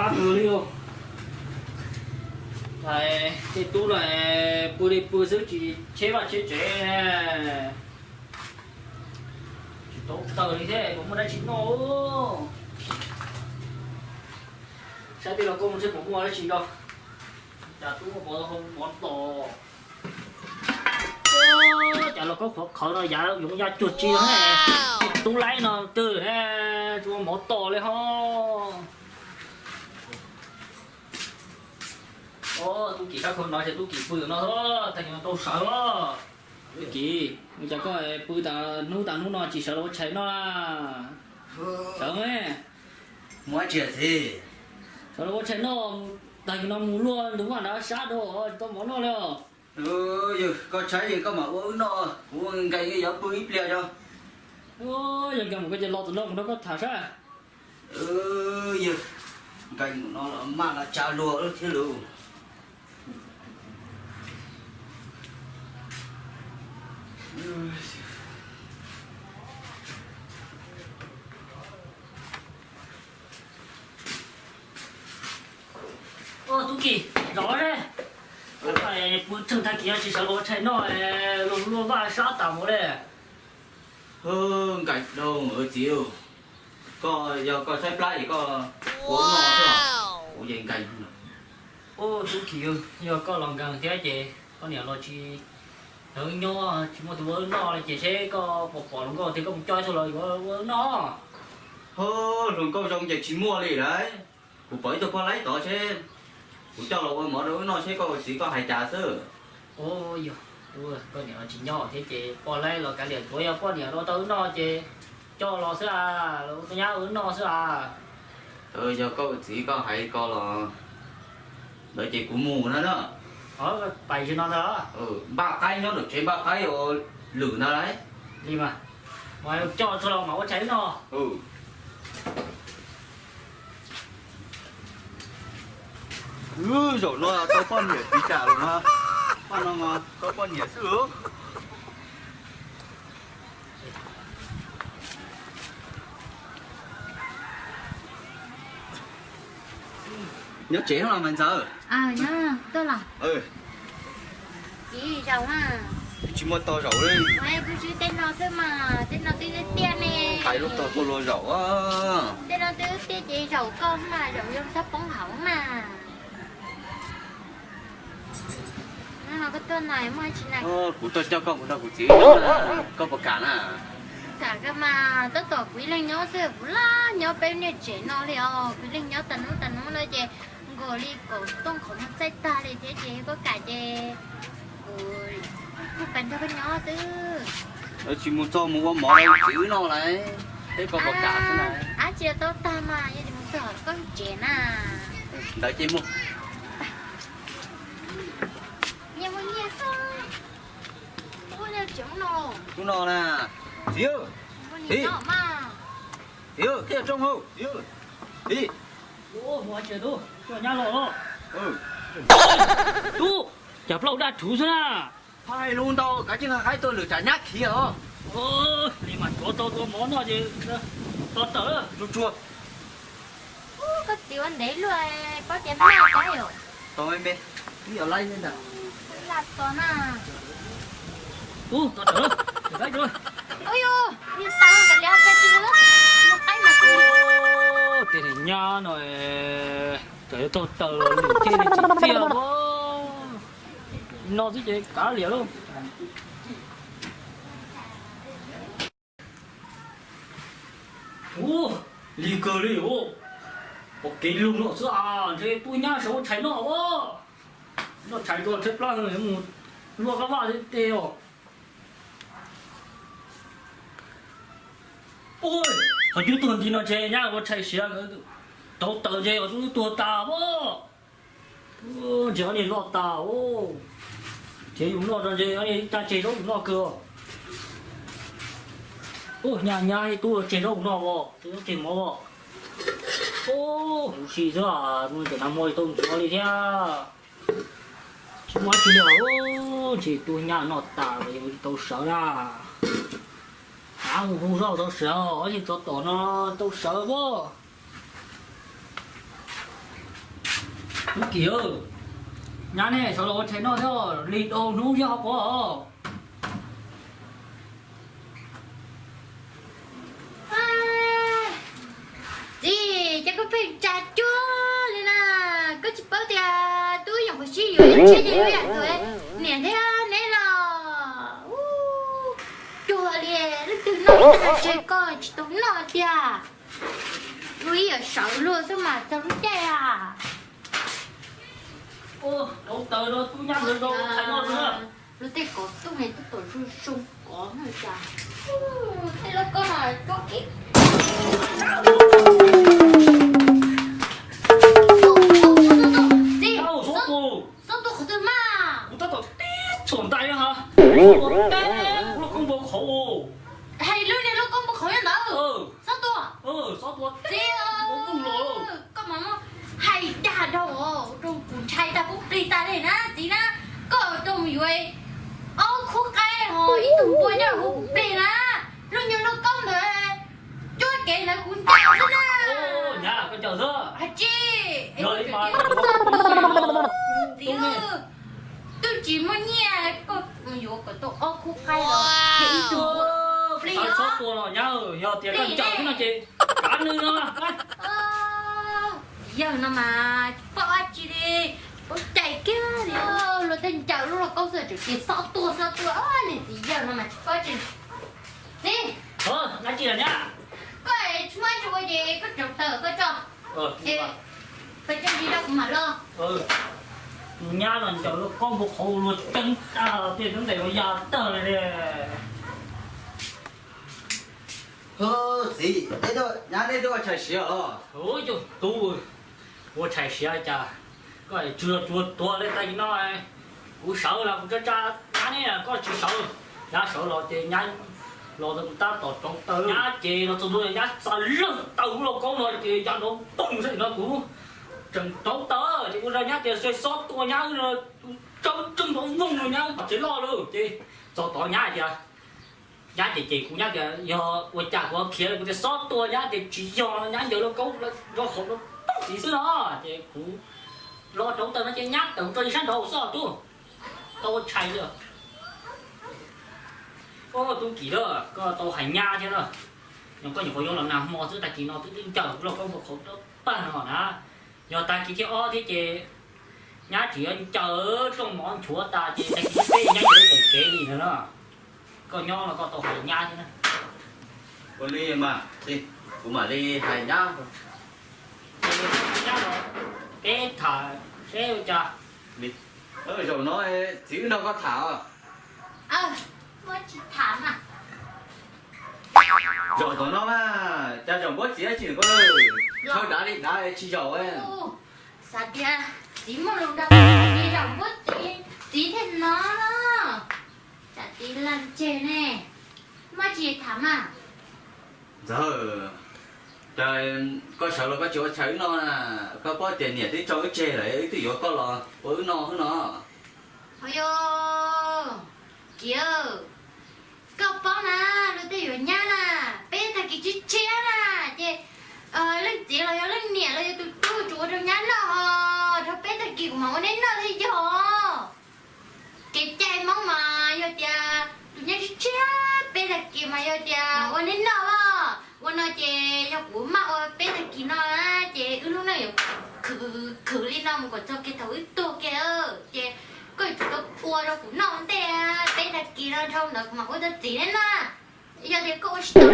Pab kawg li os. Hais tej tub no pw li pw xwb tsis cheb vaj cheb tsev, tsis tau taws li thiab puas muaj dab tsi noj. Saib tej los koj mus seb puas muaj dab tsi noj. Cas tub ua pov hau mov tos. Cas los koj qhuav qhawv no yav yoov ya cuag tsi no, tub laib no twg ne, tsis ua mov tos li ho. Tub Kim, kab khau no ces tub Kim pw no, tag kis no tau sawv os. Tub Kim, ua cas koj pw tas hnub tas hnub no tsis sawv los ua tshais noj na? Sawv, muaj dab tsi txiv? Sawv los ua tshais noj, tag kis no mus luaj ntug vaj nrad sab rau tsis tau mov noj li os. Yog koj tshaib koj mam ua wb noj, kuv nkees yuav pw ib pliag tso. Yog nkees mus koj ces los tom no mus nrog koj tham saib. Yog nkees mus no los maj los tsa luag thiab lauj. Tub Kim, zaum seb, pw tsheej tag kis no tsis sawv los ua tshais noj, luag luaj vaj sab tas mus li. Nkees dhau txiv, koj yog koj tshaib plab es koj ua wb noj xwb, kuv ces nkees. Tub Kim, yog koj los nkees thiab ces poj niam los tsis nyob, tsis muaj tus ua wb noj li ces seb koj puas pom hluas nkauj thiab koj mus coj ib tug los yuav ua wb noj. Hos, hluas nkauj zoo ces tsis muaj li lawm. Kuv pom ib tug poj laib tod seb kuv coj los ua mov rau wb noj seb koj ua txiv koj hais cas xwb. Yog, koj niam los tsis nyob thiab ces poj laib los kav liam, tsuav yog poj niam los tau wb noj ces coj los xwb as, los ua tau nyab ua wb noj xwb as. Yog koj ua txiv koj hais ko los ntawd ces kuv mus no na. Pais tsis no ntag. Npaj qaib nyob nram tsev npaj qaib ua lwm ntag lauj. Li mas, coj txog los mam ua tshais noj. Zaum no tau poj niam txiv kam lawm mas, paj no mas tau poj niam xwb. Nyob tsev los mas Ntxawm? Tuaj los. Ib zaug na. Tsis muaj tau zaum li. Kuv swb tej no xwb mas, tej no twb tiaj ne. Pais lub tog tuaj luag zaum. Tej no twb tiaj ces zaum koj mas, zaum zoo txhob poob hauv mas. Koj tuaj no muaj dab tsi na? Kuv tuaj coj koj mus nrog kuv txiv, koj puas kam na? Kam kawg mas, tab tom kuv ib leeg nyob xwb, kuv laj nyob peb niag tsev no li os, kuv ib leeg nyob tas hnub tas hnub no ces nkaus li kaum tooj qhov muag txaij tag li thiab ces koj kam ces kuv kuj pab nrog koj nyob xwb. Tsis mus txog mus ua mov rau txiv noj lauj, peb koj puas kam xwb na? Ab, tsis tau tag mas, yog tsis mus txog koj tsev na. Ntawd ces mus. Nyias mus nyias xwb. Ub, tsev ub no. Ub no na. Txiv, txiv, txiv, koj rooj hauv, txiv, txiv. Tub, cas plaub daj rhuv xwb na. Hais lus ntau kav tsij nqa qaib tuaj lwm tsam nyab khiav os. Li mas tsuav tau tua mov noj ces tos tawm. Tsuag tsuag. Koj txiv ua ntev luaj, paub tias maj cas yom. Tos me me, twb yog laib ntag. Laj tos na. Ub, tos tawm, tawm qaib tso. Ub yus, niag tau kav liam koj tsis mus qaib mas kuv. Tej niag nyab no txawm yuav taug taws los lwm thiaj li tsim txiaj os. No xwb ces kav liam lauj. Ub, lig kawg li os. Pom kev lug no xwb as, ntshe tub nyab sawv ua tshais noj os. Noj tshais rau tsheb plab mus luaj kab vaj tej os. Ub, ho cub tuag nti no ntshe nyab ua tshais siav, tau taws ntshe ho cub tuag tas os. Ntshe ob niag loj tas os. Ces yus noj tso ntshe ob niag ib tag tseg zaub yus noj kawg. Ub, nyab nyab tub tseg zaub yus noj os, tseg zaub tseg mov os. Ub, huv si xwb, cov nag hmo tau ntxuav li thiab. Tsis muaj dab tsi li os, ntshe tub nyab noj tas los yus tsis tau sawv na. Av hu hu zoj tau sawv, ib tsov tom no tau sawv pob. Tub Kim, nyab nej sawv los ua tshais noj thiab, lig dhau hnub thiab ho quav os. Txiv, cas koj pheej tsa cuag li na? Koj tsis paub tias tub yoom qhov sib yuav ib tsheb ces yuav yam thaum niam thiab neb los cuag li, leej twg noj tag ntshe koj tsis tau noj tiag. Lub ib yam sawv luag xwb mas txog lub caij a. Ua, rauv taws rau tub nyab ntawd rau tshais noj na. Luag tej kov tuj ne tuaj tom zoo zoo kov no cas. Tej lub koj no rau ib Txiv, xob tua qhov twg mas? Kuv tab tom tib txhuam ntais ha. Kuv lauj koob npau qhauv. Hais lub niag lauj koob npau qhauv nyob ntawd. Xob tua. Xob tua. Txiv, koj mas hais dag dhau rau kuv ntshai tag kuv plig tas li na txiv na. Koj rau mus yuav ob khub qaib ho ib tug npua nyob hu kuv plig na. Lub nyuag lauj koob ntawd cuab kev ntawd kuv ncaws xwb na. Nyab, koj ncaws xwb. Hais tsis, txiv, twb tsis muaj nyiaj koj mus yuav kom tau ob khub qaib los ib tug npua plig. Xob tua los nyab, yog tias koj ncaws xwb no ces kav nws no. Txiv yawg no mas tsis paub dab tsi li, tsis paub cai kiag li. Luag tej ncaws lub lauj koob xwb tseem tias xob tua xob tua, niag txiv yawg no mas tsis paub dab tsi. Txiv, dab tsi lawm nyab? Koj tsis muaj dab tsi ua ces koj rauv taws koj tso, peb coj ntsis rau kuv mam los. Tus nyab no ncaws lauj koob npau qhauv luag ceeb tag tej roob ntawm ua ya tawg li. Txiv, nyab nej twb ua tshais siav los? Yog tub, ua tshais siav cas koj tsuag tsuag tuag li tag kis no. Kuv sawv los kuv tsa tsa nyab ne, koj tsis sawv. Nyab sawv los ces nyab los tab tom rauv taws, nyab ces los txog ntua nyab txav lawg taw lub lauj koob no ces ya nrov poog xwb no kuv tseem rauv taws ces kuv rau nyab tias xob tua nyab, tsawb tseeb nrov voog no nyab tsev loj lawm ces txog tod nyab tias, nyab ces ces kuv nyab tias yog ua cas kuv khiav kuv tias xob tua nyab tias tsis yog, nyab ncaws lauj koob nrov qhauv rau poog tid xwb no ces kuv los rauv taws no ces nyab tawm rau ib sab nraud xwb tub. Tau ua tshais li. Tub Kim a, koj tau hais nyab thiab na. Yog koj nyuam qhuav yuav los nag hmo xwb tag kis no twb twb ncaws kuv lauj koob npau qhauv rau tag no na. Yog tag kis thib ob thiab ces nyab tseem yuav ncaws rooj mov nchuav tas ces tag kis thib peb nyab yuav tawm kev li ntawd na. Koj nyob no koj tau hais nyab thiab na. Ua li mas, kuv mam li hais nyab. Nyab los peb tham seb ua cas. Zaum no txiv wb nrog koj tham. Muab tsis tham mas. Zaum tom no mas, cas zaum npuab txiv dab tsi koj, thawj dav li dav tsis zaum. Xav tias txiv muaj lus nrog, zaum npuab txiv, txiv thiaj hnov no. Tsam txiv lag ntseg ne. Muab tsis tham mas. Ntxawg, cas koj sawv los koj tsis ua tshais wb noj na? Koj paub tias niam twb tso wb tseg lawm, wb twb yuav koj los ua wb noj xwb no. Ho yog, Kiv, koj paub na, luag tej yuav nyab na, peb tag kis tshiab tshiab na, ces leej txiv los yog leej niam los yog tus tub tsuas ua rau nyab noj, dhau peb tag kis kuv mam ua neb noj thiaj yog. Kev cai Hmoob mas yog tias tus nyab tshiab tshiab peb tag kis mas yog tias ua neb noj os. Ua no ces yog kuv maj ua peb tag kis no na, ces wb lub neej yuav khwv khwv li no mus kom txog kiag thaum wb tuag kiag, ces koj yuav tsum tau ua rau kuv noj ua ntej peb tag kis no, dhau ntawd kuv mam ua tau txiv neb na. Yog tias koj ua tsis tau,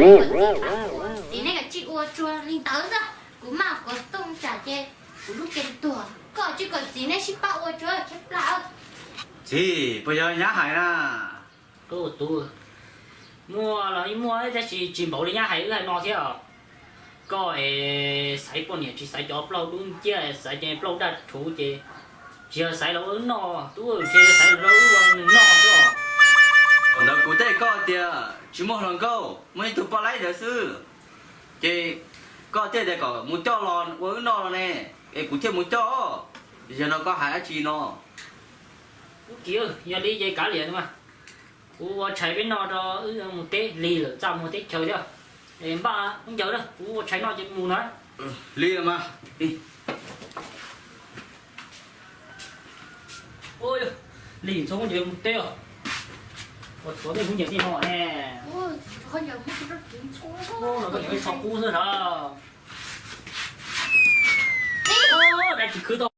txiv neb kav tsij ua tsuag li ntawd xwb, kuv maj kov tooj tsam ces kuv lub cev tuag, koj tsij kom txiv neb sib pab ua tsuag tshaib plab. Txiv, puas yog nyab hais na? Tus, muaj los yeej muaj tab sis tsis npaum li nyab hais wb hais no thiab os. Koj es xaiv poj niam tsis xaiv cov plaub dub nciab, xaiv cov plaub daj rhuv ces tsis yog xaiv los ua wb noj, tub, ntshe xaiv los ua wb noj xwb os. Thaum ntawd kuv teb koj tias tsis muaj hluas nkauj, muaj ib tug poj laib ntawd xwb. Ces koj thiaj tias kom mus coj los ua wb noj los ne, es kuv thiaj mus coj. Yog no koj hais dab tsi no? Tub Kiv, yog li ces kav liam mas, kuv ua tshais peb noj rau wb mus teb, lig lawm txaj muag teb chaws thiab. Es npaj ncaws na, kuv ua tshais noj ces mus na. Li mas. Li ntxhoo ncaws mus teb os. Ua tshuav tej hub nyiam tej no ne. Los koj nyiam ib tsho qub xwb sav. Dab tsis khwb tau.